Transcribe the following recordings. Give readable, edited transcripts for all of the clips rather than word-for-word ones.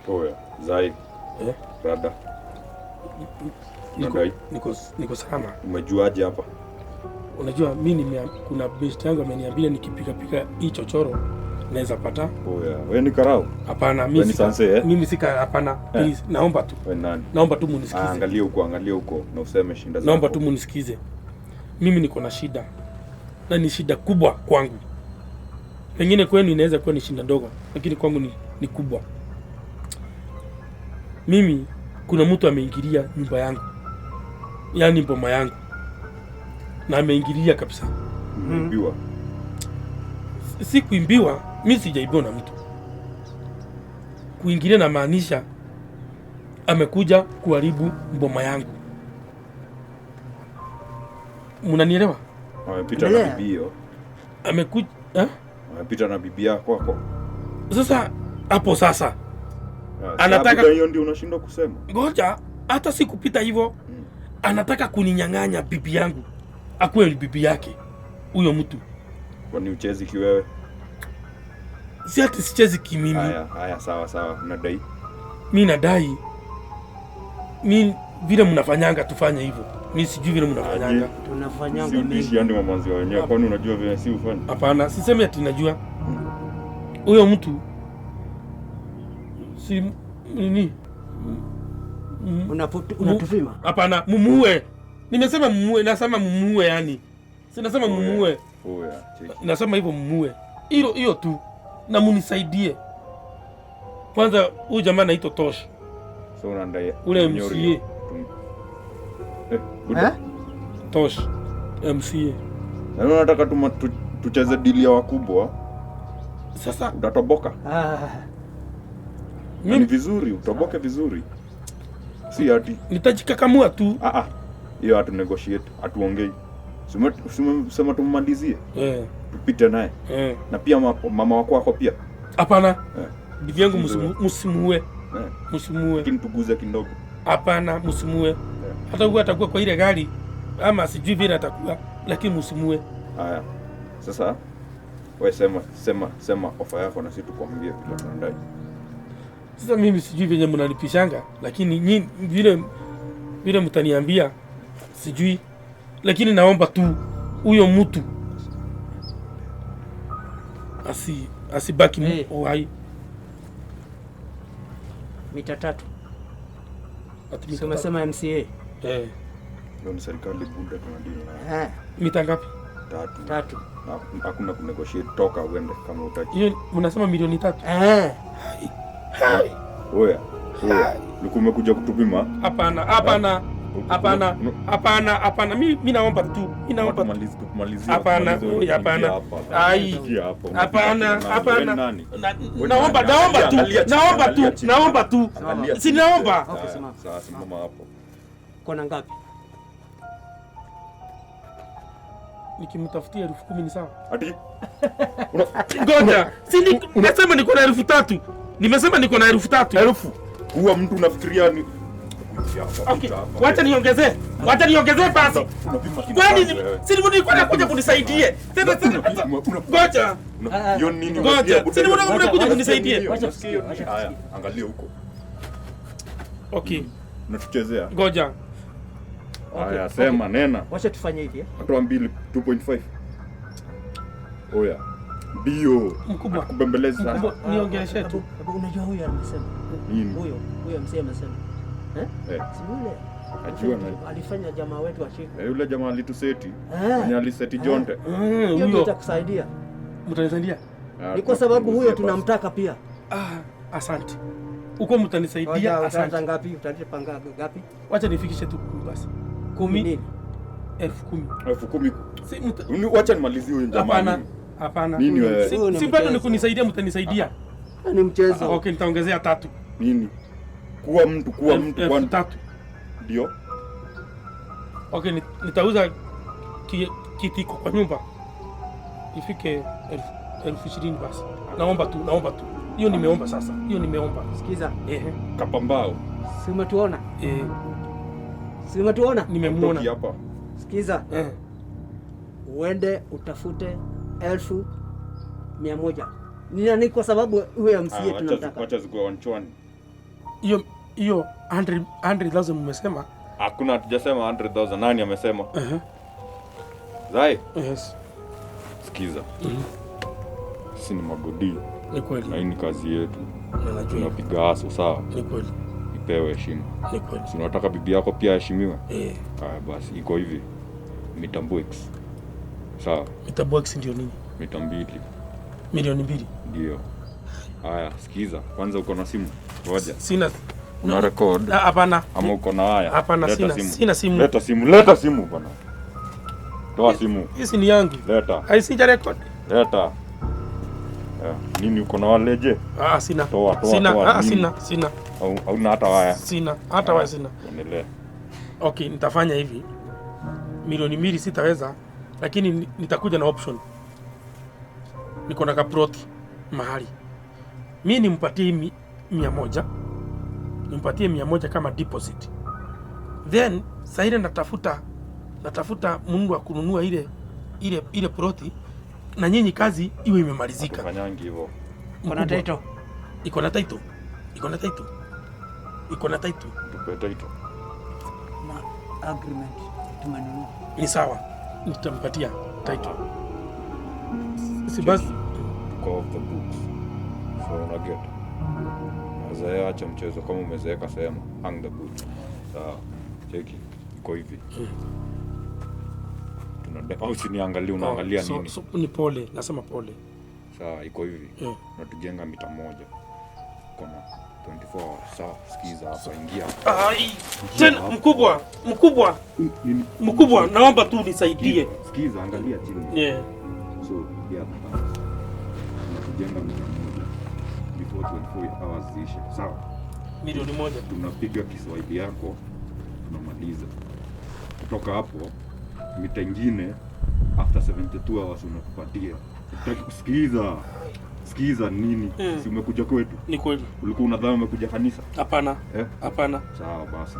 Oya, Zai, Eh? rada, Niko, Nadai. niko salama. Umejuaje hapa? Unajua mi kuna best yangu ameniambia nikipika pika hii chochoro naweza pata. Oya, wewe ni karau? Hapana, Wewe mimi ni sanse, eh? mimi sika, hapana. Please, naomba tu. Wewe nani? Naomba tu munisikize. Angalia huko na useme shinda zako. Naomba tu munisikize. Mimi niko na shida na ni shida kubwa kwangu. Pengine kwenu inaweza kuwa ni shida ndogo, lakini kwangu ni kubwa. Mimi kuna mtu ameingilia nyumba yangu, yaani boma yangu, na ameingilia kabisa. Umeibiwa. Si kuimbiwa, mi sijaibiwa na mtu. Kuingilia namaanisha amekuja kuharibu mboma yangu. Mnanielewa? Amepita na Endelea. bibi hiyo. Amekuja eh? Amepita na bibi yako kwako. Sasa hapo sasa Ah, sababu hiyo ndio unashindwa kusema. ngoja, hata si kupita hivyo, anataka kuninyang'anya bibi yangu, akuwe ni bibi yake huyo mtu. Kwani uchezi kiwewe? Si ati sichezi kimimi. Haya, haya, sawa sawa, unadai. Mi nadai mi vile mnafanyanga tufanye hivyo, mi sijui vile mnafanyanga. Aje. Tunafanyanga Si udishi mengi. yani mamanzi wa wenyewe, kwani unajua vile si ufanye? Hapana, sisemi ati najua huyo mtu si nini. Unatupima. Hapana, mumuue. Nimesema mumuue, nasema mumuue yani. Sinasema mumuue. Oya, cheki. Nasema hivyo mumuue. Hilo hiyo tu. Na munisaidie. Kwanza huyu jamaa anaitwa Tosh. So unadai Ule Nyori. MCA. Eh, buda. Eh? Tosh MCA. Na unataka tucheze dili ya wakubwa, Sasa utatoboka. Ah, Na ni mimi vizuri, utoboke vizuri. Si ati nitajikakamua tu. ah ah. Hiyo hatu negotiate, hatuongei. Sema tumalizie, Eh, tupite naye. eh. Na pia mama wako wako pia. Hapana. Eh. Bibi yangu msimuue. Eh. Msimuue. Lakini tuguze kidogo. Hapana, msimuue. Hata huyu atakuwa kwa ile gari ama sijui vile atakuwa, lakini msimuue. Haya. Sasa wewe sema ofa yako na sisi tukwambie vile tunadai. Sasa mimi sijui venye mnalipishanga, lakini nyi vile vile mtaniambia sijui, lakini naomba tu huyo mtu asibaki Hey. uhai. Mita 3. Ati Si mita umesema MCA? Eh, Ndio ni serikali buda tunadili nayo. Eh, mita ngapi? Tatu. 3. Na hakuna kunegotiate, toka uende kama utaki. Hiyo mnasema milioni 3? Eh, Oya. Oya. Ulikuwa umekuja kutupima? Hapana, hapana. Hapana, hapana, hapana. Mi naomba tu, mi naomba tu. Tumalizie. Hapana, oya, hapana. Ai. Hapana, hapana. Naomba, naomba tu, naomba tu, naomba tu. Si naomba. Okay, simama. Sawa, simama hapo. Kona ngapi? Nikimtafutia 10,000 ni sawa? Ati Ngoja, si nimesema niko na 3,000. Nimesema niko na 3,000. elfu. Huwa mtu unafikiria ni Okay, wacha niongezee. Wacha niongezee basi. Unapima kina Kwani kazi wewe. si nilikuwa nakuja kunisaidie. Tena tena. Ngoja. Hiyo nini? Ngoja. unasikia, buda? Si nilikuwa unakuja kunisaidie. Wacha tusikie, wacha Haya, tusikie. angalia huko. Okay, Unatuchezea. ngoja. Haya, sema nena. Wacha tufanye hivi eh. Toa mbili 2.5. Oya. Mbio. Mkubwa. Kubembeleza sana. Mkubwa, niongeleshe tu. Hebu unajua huyu amesema. Nini? Huyo mzee amesema. Eh? Eh, Si yule. Najua na Alifanya jamaa wetu ashikwe. eh, yule jamaa alituseti. Eh. Mwenye aliseti Jonte. Hiyo ndio Huyo itakusaidia. mtanisaidia? Ah, Ni kwa sababu huyo tunakupunguzia tunamtaka pia. Ah, asante. Uko mtanisaidia, Ngoja, utaleta asante. ngapi? Utaleta ngapi? Wacha nifikishe tu 10 basi. 10 nini? 10,000. basi. 10,000. Si Wacha nimalizie huyu jamaa. Hapana, hapana. Nini wewe? Si, Huyu ni si bado ni mchezo. kunisaidia, mtanisaidia. Ni mchezo. Okay, nitaongezea 3. Nini? Kuwa mtu, kuwa mtu, kuwa mtu. 3,000. Ndio. Okay, nitauza kitiko kwa nyumba ifike 20,000 basi. Naomba tu, naomba tu. Hiyo nimeomba sasa. Hiyo nimeomba. Sikiza. Ehe. Kapambao. Si umetuona? Eh, Si umetuona? nimemuona. Toki hapa. Sikiza. Eh. Uende utafute 1,100. Ni kwa sababu huyo MCA tunamtaka. Wacha zikuwe wanchwani. Hiyo hiyo 100 100,000 mmesema? Hakuna, hatujasema 100,000. Nani amesema? Uh-huh. Zai, Yes. sikiza. Mhm. Sisi ni magodi Ni na kweli. hii ni kazi yetu. Na najua. Tunapiga aso, sawa? Ni kweli. Ipewe heshima. Ni kweli. Si unataka bibi yako pia aheshimiwe? Eh, Haya basi, iko hivi. Mita mbweks. Sawa, mita box ndio nini? mita 2. 2 milioni. Ndio. Haya, sikiza. Kwanza uko na simu? Ngoja. Sina. Una record Ah, hapana. ama uko na haya? Hapana, Leta sina. simu. Sina simu. Leta simu, leta simu bwana. Toa simu. Hii ni yangu. Leta, Ai, sija record. leta. Nini uko na waleje? Ah, sina. Toa, toa, Sina. toa, Ah, nini? sina, sina. Au hauna hata waya? Sina. Hata waya sina. Endelea. Okay, nitafanya hivi. 2 milioni sitaweza, lakini nitakuja na option. Niko na kaproti mahali. Mi nimpatie 100. Nimpatie 100 kama deposit. Then saa ile natafuta mundu wa kununua ile ploti na nyinyi kazi iwe imemalizika. Tufanyangi hivyo. Kuna Mkubwa. title. Iko na title. Iko na title. Iko na title. Tupe title. Na agreement tumenunua. Ni sawa. Nitampatia title. Si basi Tuko off the books. So una get. Mazoea, acha mchezo kama umezeeka sema hang the boot. Sawa. Cheki. Iko hivi. Tuna au usiniangalie, unaangalia Oh, so, nini? So, ni pole, nasema pole. Sawa, iko hivi. Mm. Unatujenga mita 1. Kona 24 hours. Sawa, sikiza hapa, ingia hapa. Ai, tena mkubwa, mkubwa, mkubwa, naomba tu nisaidie. Sikiza, angalia chini. Yeah. So, yeah, tunatujenga mita 1 before 24 hours ziishe. Sawa. 1 milioni. Tunapiga Kiswahili yako, tunamaliza. Kutoka hapo mita ingine after 72 hours unatupatia. Hutaki kusikiza. Sikiza nini? Mm. Si umekuja kwetu? Ni kweli. Ulikuwa unadhani umekuja kanisa? Hapana, Eh? hapana. Sawa basi.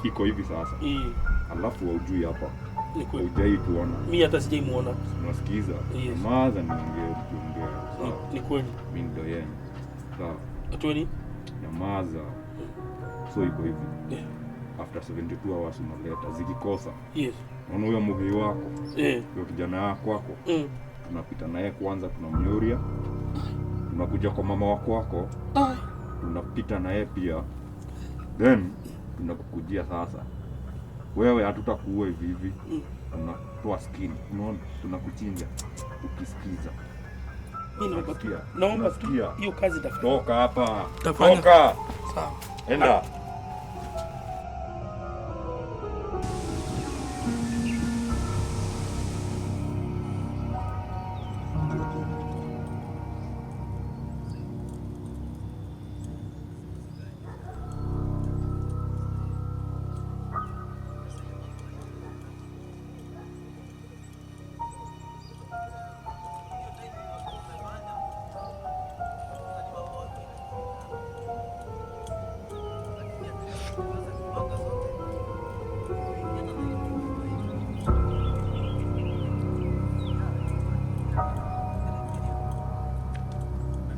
Iko hivi sasa. Hii Alafu haujui hapa. ni kweli. Haujai tuona. Mimi hata sijaimuona. Unasikiza? Yes. Maza niongee tukiongea. Sawa. Ni kweli. Mimi ndo yenu. Sawa. Atueni. Nyamaza. So iko hivi. Yeah. After 72 hours unaleta zikikosa. Yes. Unaona huyo muhii wako, Eh. huyo kijana wako wako, Mm. tunapita naye kwanza, tunamnyuria, tunakuja kwa mama wako wako, Ai. tunapita naye pia, then tunakukujia sasa. Wewe hatutakuua hivi hivi, tunatoa skin, unaona, tunakuchinja ukisikiza. Mimi naomba tu. Unasikia? Naomba tu Unasikia? hiyo kazi tafanya. Toka hapa, Tafanya. toka, Sawa. enda.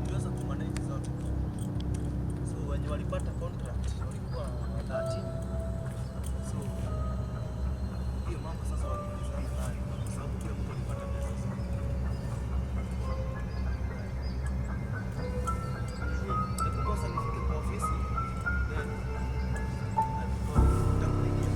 Niliweza kumanage zote. So wenye walipata contract walikuwa 13. So hiyo mambo sasa walimalizana nayo kwa sababu kila mtu alipata pesa zake. Hebu kwanza nifike kwa ofisi then nitakupigia.